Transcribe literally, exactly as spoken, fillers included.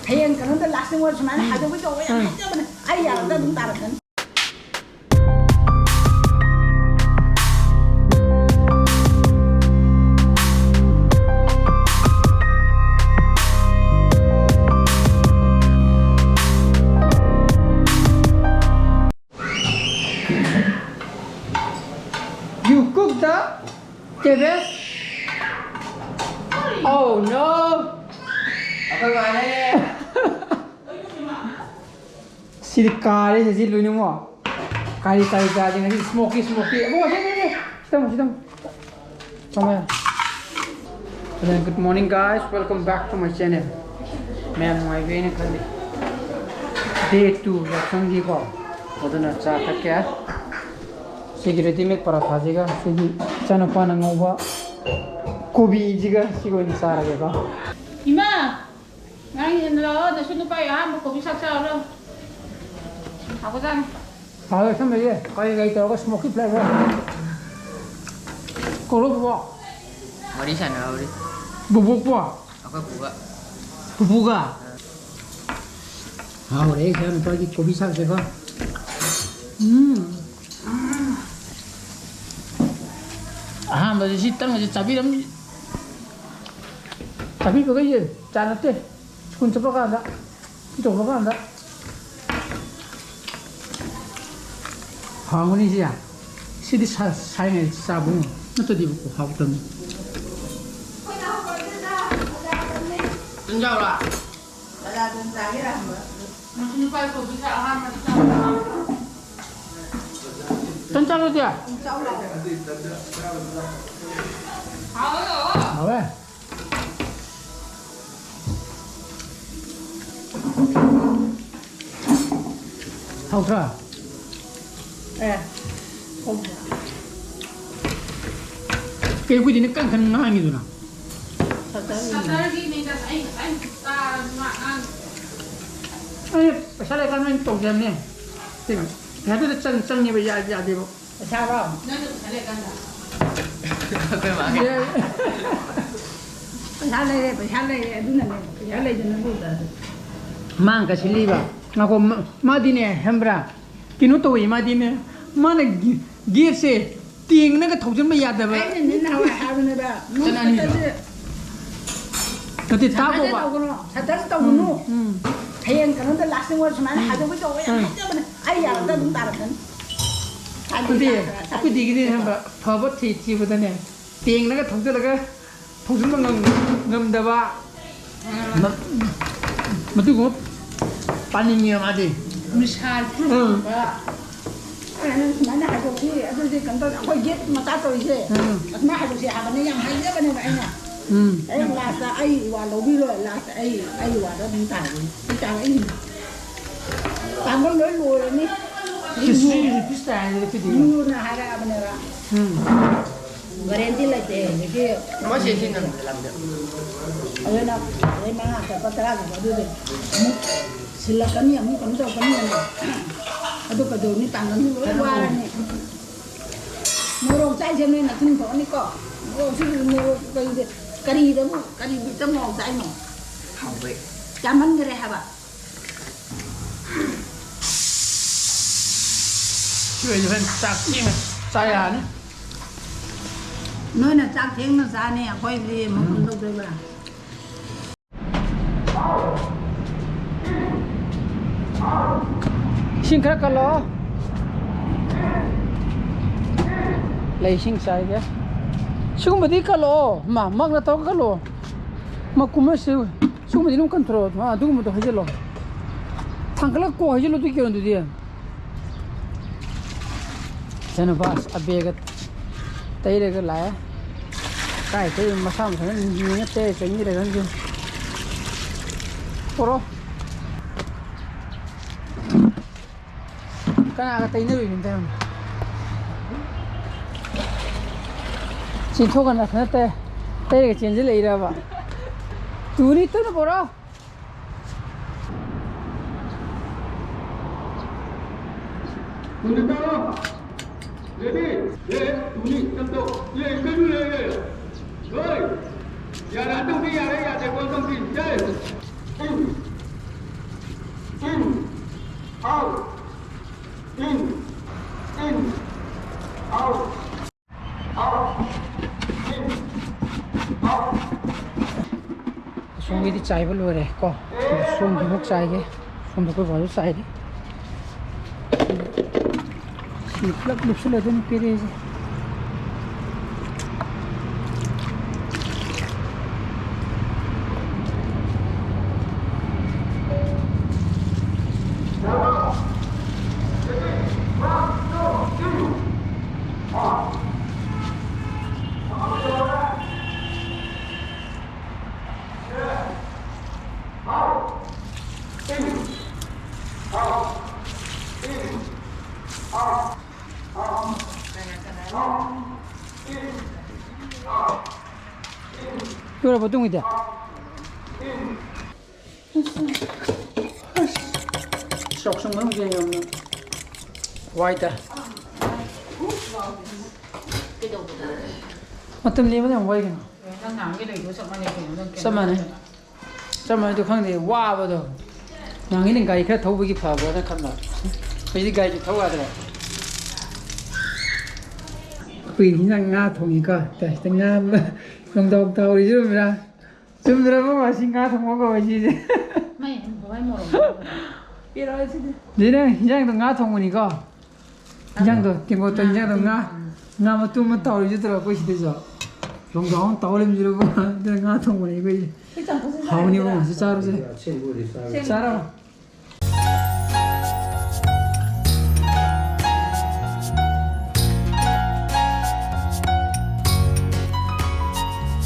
ꯍꯌꯦꯡ ꯀꯩꯅꯣꯗ ꯂꯥꯁꯇꯤꯡ ꯑꯣꯏꯔ ꯁꯨꯃꯥꯏꯅ ꯍꯥꯏꯗꯣꯛꯄ ꯇꯧꯕ ꯌꯥꯝ ꯍꯩꯖꯕꯅꯦ꯫ ꯑꯩ ꯌꯥꯔꯗ ꯑꯗꯨꯝ ꯇꯥꯔꯛꯀꯅꯤ꯫ You cook the cabbage? Oh no! ꯑꯩꯈꯣꯏ ꯃꯥꯅꯦ꯫ ꯁꯤꯗꯤ ꯀꯥꯔꯦ ꯁꯤ ꯂꯣꯏꯅꯃꯛ꯫ ꯀꯥꯔꯤ ꯀꯥꯔꯤ ꯆꯥꯗꯦ ꯉꯁꯤ smoky smoky꯫ ꯑꯃꯨꯛ ꯁꯤ ꯁꯤ ꯁꯤ꯫ ꯁꯤꯗ ꯑꯃꯨꯛ ꯁꯤꯗ ꯑꯃꯨꯛ꯫ ꯆꯪꯉꯣ꯫ ꯑꯗꯨꯅ good morning guys, welcome back to my channel꯫ ꯃꯌꯥꯝ ꯅꯨꯡꯉꯥꯏꯕꯤ ꯑꯩꯅ ꯈꯜꯂꯤ꯫ Day two ꯌꯥꯎꯁꯪꯒꯤꯀꯣ꯫ ꯑꯗꯨꯅ ꯆꯥ ꯊꯛꯀꯦ꯫ ꯁꯤꯒꯤ readymade ꯄꯔꯥꯊꯥꯁꯤꯒ ꯁꯤꯒꯤ ꯏꯆꯥꯅꯨꯄꯥꯅ ꯉꯧꯕ ꯀꯣꯕꯤꯁꯤꯒ ꯁꯤꯒ ꯑꯣꯏꯅ ꯆꯥꯔꯒꯦꯀꯣ꯫ ꯏꯃꯥ! ꯉꯥꯔꯤ ꯍꯦꯟꯅ ꯂꯥꯛꯑꯣ, ꯅꯁꯨ ꯅꯨꯄꯥꯒꯤ ꯑꯍꯥꯟꯕ ꯀꯣꯕꯤ ꯁꯥꯛ ꯆꯥꯔꯨꯔꯣ꯫ ꯍꯥꯎꯕꯖꯥꯠꯅꯤ꯫ ꯍꯥꯎꯋꯦ, ꯁꯝꯕꯁꯦ ꯀꯔꯤ ꯀꯔꯤ ꯇꯧꯔꯒ smoky flavour꯫ ꯀꯧꯔꯛꯄ꯭ꯔꯣ? ꯋꯥꯔꯤ ꯁꯥꯟꯅꯍꯧꯔꯤ꯫ ꯕꯨꯕꯣꯛꯄꯣ? ꯑꯩꯈꯣꯏ ꯄꯨꯒ꯫ ꯄꯨꯄꯨꯒ? ꯍꯥꯎꯔꯦ, ꯏꯆꯥ ꯅꯨꯄꯥꯒꯤ ꯀꯣꯕꯤ ꯁꯥꯛꯁꯦꯀꯣ꯫ ꯎꯝ꯫ ꯑꯍꯥꯟꯕꯗ ꯁꯤ ꯇꯟꯒꯁꯦ ꯆꯥꯕꯤꯔꯝ-, ꯆꯥꯕꯤꯕꯈꯩꯁꯦ ꯆꯥ ꯅꯠꯇꯦ꯫ ꯁ꯭ꯀꯨꯜ ꯆꯠꯄ ꯀꯥꯟꯗ, ꯁ꯭ꯀꯨꯜ ꯇꯧꯕ ꯀꯥꯟꯗ ꯍꯥꯎꯒꯅꯤ ꯁꯤ ꯌꯥꯝ꯫ ꯁꯤꯗꯤ ꯁꯥ-, ꯁꯥꯔꯤꯉꯩ ꯆꯥꯕ ꯅꯠꯇ꯭ꯔꯗꯤ ꯍꯥꯎꯇꯕꯅꯤ꯫ ꯇꯟ ꯆꯥꯎꯔꯥ? ꯅꯨꯄꯥ ꯀꯣꯕꯤ ꯁꯥꯛ ꯑꯍꯥꯟꯕ ꯆꯥꯕ꯫ ꯇꯟ ꯆꯥꯔꯣ ꯏꯆꯦ꯫ ꯍꯥꯎꯋꯦ꯫ ꯍꯥꯎꯇ꯭ꯔꯥ? ꯑꯦ, ꯍꯥꯎꯇ꯭ꯔꯥ? ꯀꯩꯅꯣ ꯑꯩꯈꯣꯏꯗꯤꯅꯦ ꯀꯟ ꯀꯟ ꯉꯥꯡꯉꯤꯗꯨꯅ? ꯁꯇꯔꯒꯤꯅꯦ꯫ ꯁꯇꯔꯒꯤꯅꯦ, ꯑꯩ ꯉꯁꯥꯏ ꯇꯥꯔꯁꯨ ꯃꯥ ꯉꯥꯡꯉꯤ꯫ ꯑꯩ ꯄꯩꯁꯥ ꯂꯩꯔꯀꯥꯟꯗ ꯑꯣꯏꯅ ꯇꯧꯖꯕꯅꯦ꯫ ꯀꯩꯅꯣ? ꯄꯩꯁꯥꯗꯨꯗ ꯆꯪ-, ꯆꯪꯉꯦꯕ, ꯌꯥ-, ꯌꯥꯗꯦꯕ꯫ ꯄꯩꯁꯥꯔꯣ? ꯅꯪꯅ ꯄꯩꯁꯥ ꯂꯩꯔꯀꯥꯟꯗ꯫ ꯑꯩꯈꯣꯏ ꯃꯥꯒꯤ꯫ ꯌꯥꯏ꯫ ꯄꯩꯁꯥ ꯂꯩꯔꯦ, ꯄꯩꯁꯥ ꯂꯩꯔꯦ, ꯑꯗꯨꯅꯅꯦ꯫ ꯄꯩꯁꯥ ꯂꯩꯗꯅ ꯂꯨꯗ꯭ꯔꯁꯨ꯫ ꯃꯥꯅ ꯀꯁꯤꯜꯂꯤꯕ꯫ ꯉꯥꯈꯣ, ꯃꯥ-, ꯃꯥꯗꯤꯅꯦ, ꯈꯪꯕ꯭ꯔꯥ? ꯀꯩꯅꯣ ꯇꯧꯋꯤ, ꯃꯥꯗꯤꯅꯦ, ꯃꯥꯅ ꯒꯦ-, ꯒꯦꯠꯁꯦ ꯇꯦꯡꯅꯒ ꯊꯧꯖꯤꯟꯕ ꯌꯥꯗꯕ꯫ ꯑꯩꯅꯅꯦ ꯅꯍꯥꯟꯋꯥꯏ ꯍꯥꯏꯕꯅꯦꯕ, ꯅꯣꯏ ꯆꯠꯅꯅꯤꯕ꯫ ꯁꯠꯇꯔꯁꯦ ꯅꯠꯇꯦ, ꯁꯠꯇꯔꯁꯦ ꯇꯥꯛꯈꯣꯕ꯫ ꯇꯧꯒꯅꯨ, ꯁꯠꯇꯔꯁꯦ ꯇꯧꯒꯅꯨ꯫ ꯎꯝ, ꯎꯝ꯫ ꯍꯌꯦꯡ ꯀꯩꯅꯣꯗ ꯂꯥꯁꯇꯤꯡ ꯑꯣꯏꯔ ꯁꯨꯃꯥꯏꯅ ꯎꯝ꯫ ꯍꯥꯏꯗꯣꯛꯄꯤ ꯇꯧꯕ ꯌꯥꯝ ꯎꯝ꯫ ꯍꯥꯏꯖꯕꯅꯦ꯫ ꯑꯩ ꯌꯥꯔꯗ ꯑꯗꯨꯝ ꯇꯥꯔꯛꯀꯅꯤ꯫ ꯁ꯭ꯋꯥꯏꯗꯒꯤ ꯑꯩꯈꯣꯏꯗꯤ, ꯂꯥꯛꯄꯗ, ꯁ꯭ꯋꯥꯏꯗꯒꯤ ꯑꯩꯈꯣꯏꯗꯤꯒꯤꯗꯤ ꯂꯥꯛꯄꯗ꯫ ꯍꯦꯟꯕ ꯐꯕ ꯊꯤ-, ꯊꯤꯕꯗꯅꯦ, ꯇꯦꯡꯅꯒ ꯊꯧꯖꯤꯜꯂꯒ ꯊꯧꯖꯤꯟꯕ ꯉꯝ-, ꯉꯝꯗꯕ, ꯃ-, ꯃꯗꯨꯒꯨꯝꯕ ꯄꯥꯅꯤꯡꯉꯦ ꯃꯥꯗꯤ꯫ ꯃꯤꯁꯥꯏꯜ ꯎꯝ꯫ ꯄ꯭ꯔꯨꯐꯀꯨꯝꯕ꯫ ꯑꯩꯅ ꯁꯨꯃꯥꯏꯅ ꯍꯥꯏꯗꯣꯛꯈꯤ, ꯑꯗꯨꯗꯤ ꯀꯩꯅꯣ ꯇꯧꯗꯦ, ꯑꯩꯈꯣꯏ ꯒꯦꯠ ꯃꯆꯥ ꯇꯧꯔꯤꯁꯦ, ꯎꯝ꯫ ꯑꯗꯨꯃꯥꯏꯅ ꯍꯥꯏꯗꯣꯛꯁꯦ ꯍꯥꯏꯕꯅꯦ, ꯌꯥꯝ ꯍꯥꯏꯖꯕꯅꯦꯕ ꯑꯩꯅ꯫ ꯎꯝ꯫ ꯑꯩ ꯂꯥꯁꯇ ꯑꯩ ꯏꯋꯥ ꯂꯧꯕꯤꯔꯣꯏ, ꯂꯥꯁꯇ ꯑꯩ, ꯑꯩ ꯏꯋꯥꯗ ꯑꯗꯨꯝ ꯇꯥꯔꯛꯏꯅꯤ꯫ ꯑꯩ ꯇꯥꯔꯛꯏꯅꯤ꯫ ꯇꯥꯡꯕ ꯂꯣꯏ ꯂꯣꯏꯔꯅꯤ꯫ History repeat ꯇꯥꯏ ꯍꯥꯏꯗꯨꯗꯤ ꯀꯩꯗꯤ? ꯌꯨꯅ ꯍꯥꯏꯔꯛꯑꯕꯅꯦꯕ꯫ ꯎꯝ꯫ ꯒꯥꯔꯦꯟꯇꯤ ꯂꯩꯇꯦ ꯍꯧꯖꯤꯛꯀꯤ꯫ ꯃꯣꯏ ꯁꯤ ꯁꯤ ꯅꯪ ꯂꯝꯗ꯫ ꯑꯗꯨꯅ ꯑꯗꯩ ꯃꯉꯥ ꯆꯠꯄ ꯇꯔꯥ ꯆꯠꯄ ꯑꯗꯨꯗꯤ ꯑꯃꯨꯛ ꯁꯤꯜꯂꯛꯀꯅꯤ, ꯑꯃꯨꯛ ꯀꯩꯅꯣ ꯇꯧꯔꯛꯀꯅꯤꯗꯅ꯫ ꯑꯗꯨ ꯀꯩꯗꯧꯅꯤ? ꯄꯥꯡꯒꯜꯁꯨ ꯂꯣꯏ ꯋꯥꯔꯅꯤ꯫ ꯃꯣꯔꯣꯛ ꯆꯥꯏꯁꯦ ꯅꯣꯏ ꯅꯊꯨꯟ ꯊꯣꯛꯑꯅꯤꯀꯣ꯫ ꯃꯣꯔꯣꯛꯁꯨ ꯃꯣꯔꯣꯛ ꯀꯔꯤꯗ, ꯀꯔꯤꯗ ꯑꯃꯨꯛ, ꯀꯔꯤ ꯕꯤꯠꯇ ꯃꯣꯔꯣꯛ ꯆꯥꯏꯅꯣ? ꯍꯥꯎꯕꯩ꯫ ꯆꯥꯃꯟꯈ꯭ꯔꯦ ꯍꯥꯏꯕ꯫ ꯁꯤ ꯑꯣꯏꯔꯗꯤ ꯍꯣꯔꯦꯟ ꯆꯥꯛ ꯊꯦꯡꯅ ꯆꯥ ꯌꯥꯔꯅꯤ꯫ ꯅꯣꯏꯅ ꯆꯥꯛ ꯊꯦꯡꯅ ꯆꯥꯅꯤ, ꯑꯩꯈꯣꯏꯗꯤ ꯑꯃꯨꯛ ꯎꯝ꯫ ꯀꯩꯅꯣ ꯇꯧꯗꯣꯏꯕ? ꯏꯁꯤꯡ ꯈꯔ ꯀꯜꯂꯣ꯫ ꯂꯩ ꯏꯁꯤꯡ ꯆꯥꯏꯒꯦ꯫ ꯁꯤꯒꯨꯝꯕꯗꯤ ꯀꯜꯂꯣ꯫ ꯃꯥ, ꯃꯛꯅ ꯇꯧꯔꯒ ꯀꯜꯂꯣ꯫ ꯃꯀꯨꯝ ꯑꯃ ꯁꯤ-, ꯁꯤꯒꯨꯝꯕꯗꯤ ꯑꯗꯨꯝ ꯀꯟꯊꯣꯔꯛꯑꯣ꯫ ꯑꯥ, ꯑꯗꯨꯒꯨꯝꯕꯗꯣ ꯍꯩꯖꯤꯜꯂꯣ꯫ ꯊꯥꯡꯒꯠꯂꯒ ꯀꯣꯛ ꯍꯩꯖꯤꯜꯂꯣ, ꯑꯗꯨ ꯀꯩꯅꯣꯗꯨꯗꯤ꯫ ꯏꯆꯥꯅꯨꯄꯥ ꯑꯕꯦꯒ ꯇꯩꯔꯒ ꯂꯥꯛꯑꯦ꯫ ꯀꯥꯏ ꯇꯩ ꯃꯁꯥ ꯃꯊꯟꯇ ꯌꯦꯡꯉ ꯇꯩꯔ ꯆꯪꯉꯤꯔ ꯈꯪꯗꯦ꯫ ꯄꯣꯔꯣ꯫ ꯀꯅꯥꯒ ꯇꯩꯅꯔꯨꯏꯅꯣ ꯑꯝꯇ ꯌꯦꯡꯉꯨ꯫ ꯆꯦꯟꯊꯣꯛꯀ ꯅꯊꯟ ꯅꯠꯇꯦ꯫ ꯇꯩꯔꯒ ꯆꯦꯟꯁꯤꯜꯂꯛꯏꯔꯕ? ꯇꯨꯅꯤ ꯇꯨꯅ ꯄꯣꯔꯣ꯫ ꯇꯨꯅꯤ ꯇꯧꯔꯣ꯫ Ready? ꯑꯦ, ꯇꯨꯅꯤ, ꯆꯠꯂꯣ꯫ ꯑꯦ, ꯀꯩꯅꯣ, ꯑꯦ, ꯑꯦ꯫ ꯍꯣꯏ꯫ ꯌꯥꯔꯦ, ꯍꯟꯗꯛꯇꯤ ꯌꯥꯔꯦ, ꯌꯥꯗꯦꯀꯣ, ꯍꯟꯗꯛꯇꯤ꯫ ꯑꯦ꯫ ꯆꯥꯏꯕ ꯂꯣꯏꯔꯦ ꯀꯣ꯫ ꯁꯣꯝꯒꯤ ꯑꯃꯨꯛ ꯆꯥꯏꯒꯦ꯫ ꯁꯣꯝꯗ ꯑꯩꯈꯣꯏ ꯕꯥꯁꯨ ꯆꯥꯏꯔꯤ꯫ ꯁꯤ ꯄꯨꯂꯞ ꯂꯨꯞꯁꯤꯜꯂꯗꯣꯏꯅꯤ ꯄꯦꯔꯦꯁꯦ꯫ ꯂꯣꯏꯔꯕ ꯃꯇꯨꯡꯒꯤꯗꯤ? ꯆꯥꯎꯁꯪ ꯃꯅꯨꯡꯁꯦ ꯌꯥꯝꯅ ꯋꯥꯏꯗ꯫ ꯃꯇꯝ ꯂꯦꯟꯕꯗ ꯌꯥꯝ ꯋꯥꯏ ꯀꯩꯅꯣ꯫ ꯅꯪ ꯅꯍꯥꯟꯒꯩ ꯂꯩꯗꯨꯒ ꯆꯞ ꯃꯥꯟꯅꯩ ꯀꯩꯅꯣ, ꯅꯪ ꯀꯩꯅꯣ ꯆꯞ ꯃꯥꯟꯅꯩ꯫ ꯅꯠꯇꯕ꯫ ꯆꯞ ꯃꯥꯟꯅꯩꯗꯣ ꯈꯪꯗꯦ, ꯋꯥꯕꯗꯣ꯫ ꯅꯍꯥꯟꯒꯩꯅ ꯒꯥꯔꯤ ꯈꯔ ꯊꯧꯕꯒꯤ ꯐꯕ꯭ꯔꯥꯅ ꯈꯟꯕ꯫ ꯍꯧꯖꯤꯛꯇꯤ ꯒꯥꯔꯤꯁꯨ ꯊꯧ ꯌꯥꯗ꯭ꯔꯦ꯫ ꯑꯩꯈꯣꯏ ꯍꯤꯟꯖꯥꯡ ꯉꯥ ꯊꯣꯡꯉꯤꯀꯣ꯫ ꯇ-, ꯁꯤꯗ ꯉꯥ ꯑꯃ ꯌꯣꯡꯗꯥꯎ ꯇꯥꯎꯔꯤ ꯆꯨꯝꯕ꯭ꯔꯥ? ꯆꯨꯝꯗ꯭ꯔꯕ ꯃꯥꯁꯤ ꯉꯥ ꯊꯣꯡꯕ ꯀꯧꯋꯦ ꯁꯤꯁꯦ꯫ ꯃꯥꯏ ꯍꯋꯥꯏ ꯃꯣꯔꯣꯛ ꯄꯤꯔꯛꯑꯣ ꯁꯤꯗꯤ꯫ ꯁꯤ ꯅꯪ ꯍꯤꯟꯖꯥꯡꯗꯣ ꯉꯥ ꯊꯣꯡꯕꯅꯤꯀꯣ? ꯍꯤꯟꯖꯥꯡꯗꯣ, ꯇꯦꯡꯀꯣꯠꯇ ꯉꯥ ꯍꯤꯟꯖꯥꯡꯗꯣ ꯃꯇꯨꯝ꯫ ꯉꯥ, ꯉꯥ ꯃꯇꯨꯝ ꯑꯃ ꯇꯥꯎꯔꯤꯁꯦ ꯇꯧꯔ ꯑꯩꯈꯣꯏ ꯁꯤꯗꯁꯨ꯫ ꯌꯣꯡꯖꯥꯎ ꯑꯃ ꯇꯥꯎ ꯂꯩꯔꯝꯁꯤꯔꯕ? ꯑꯗꯨꯅ ꯉꯥ ꯊꯣꯡꯕꯅꯦ ꯑꯩꯈꯣꯏꯁꯦ꯫ ꯑꯩ ꯆꯥꯛ ꯆꯥꯁꯤ ꯍꯥꯎꯅꯤꯕ ꯆꯥꯔꯁꯤ꯫ ꯃꯥꯁꯦ ꯆꯥꯔꯨꯁꯦ꯫ ꯁꯦꯡꯕꯨꯗꯤ ꯆꯥꯔꯦ꯫ ꯆꯥꯔꯣ꯫